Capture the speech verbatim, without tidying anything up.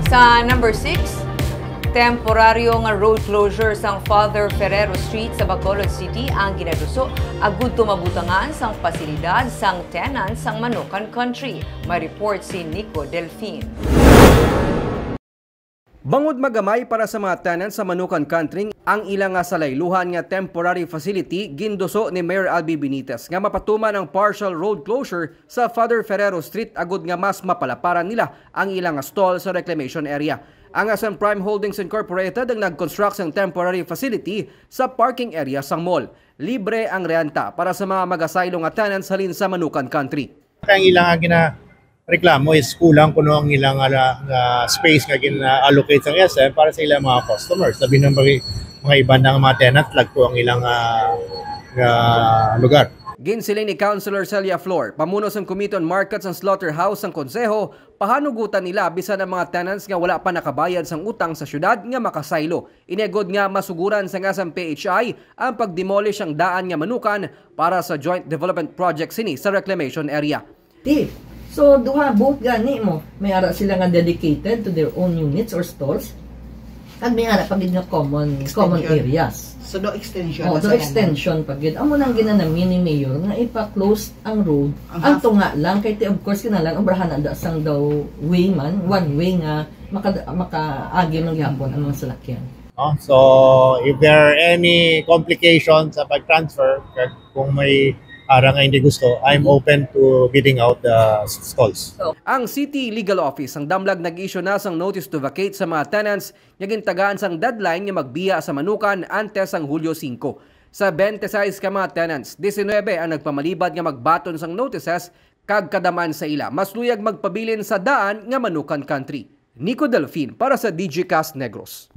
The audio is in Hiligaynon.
Sa number six, temporaryo nga road closure sang Father Ferrero Street sa Bacolod City ang ginaduso agud to mabutangan sang pasilidad sang tenants sang Manukan Country. May report si Nico Delfin. Bangod magamay para sa mga tenants sa Manukan Country ang ila nga salayluhan nga temporary facility, ginduso ni Mayor Albi Benitez nga mapatuman ang partial road closure sa Father Ferrero Street agud nga mas mapalaparan nila ang ila nga stall sa reclamation area. Ang S M Prime Holdings Incorporated ang nag-construct sang temporary facility sa parking area sang mall. Libre ang renta para sa mga magasaylo nga tenants halin sa Manukan Country. Kaya ang ilang nga ginareklamo is kulang kuno ang ilang, ah, ah, space nga gina-allocate sang S M para sa ilang mga customers. Labi ng mga, mga iban nga mga tenants, lagko ang ilang, ah, ah, lugar. Ginsiling ni Councilor Celia Flor, pamuno sang Committee on Markets and Slaughterhouse sang Konseho, pahanugutan nila bisan ang mga tenants nga wala pa nakabayad sang utang sa syudad nga makasaylo. Ini agud nga masuguran sang S M P H I ang pag-demolish ang daan nga Manukan para sa joint development project sini sa reclamation area. Ti. So, duha, both gani mo. May ara sila nga dedicated to their own units or stalls. Kag may ara pa gid nga common, common Extension. Areas. So, do extension. Oh, na do sa extension pa gid. Amo nang ginanami ni Mayor nga ipa-close ang road. Ang Ang half. tunga lang kay ti, of course, kinahanglan obrahan na da sang daw way man, one way nga maka makaagi man gyapon ang mga salakyan. No? So, if there are any complications sa pag-transfer, kag kung may ara nga hindi gusto, I'm open to bidding out the stalls. Ang City Legal Office ang Damlag nag-issue na sang notice to vacate sa mga tenants nga gintagaan sang deadline nga magbiya sa Manukan antes sang Hulyo singko. Sa twenty-six ka mga tenants, diecinuebe ang nagpamalibad nga magbaton sang notices kag kadaman sa ila mas luyag magpabilin sa daan nga Manukan Country. Nico Delfin para sa Digicast Negros.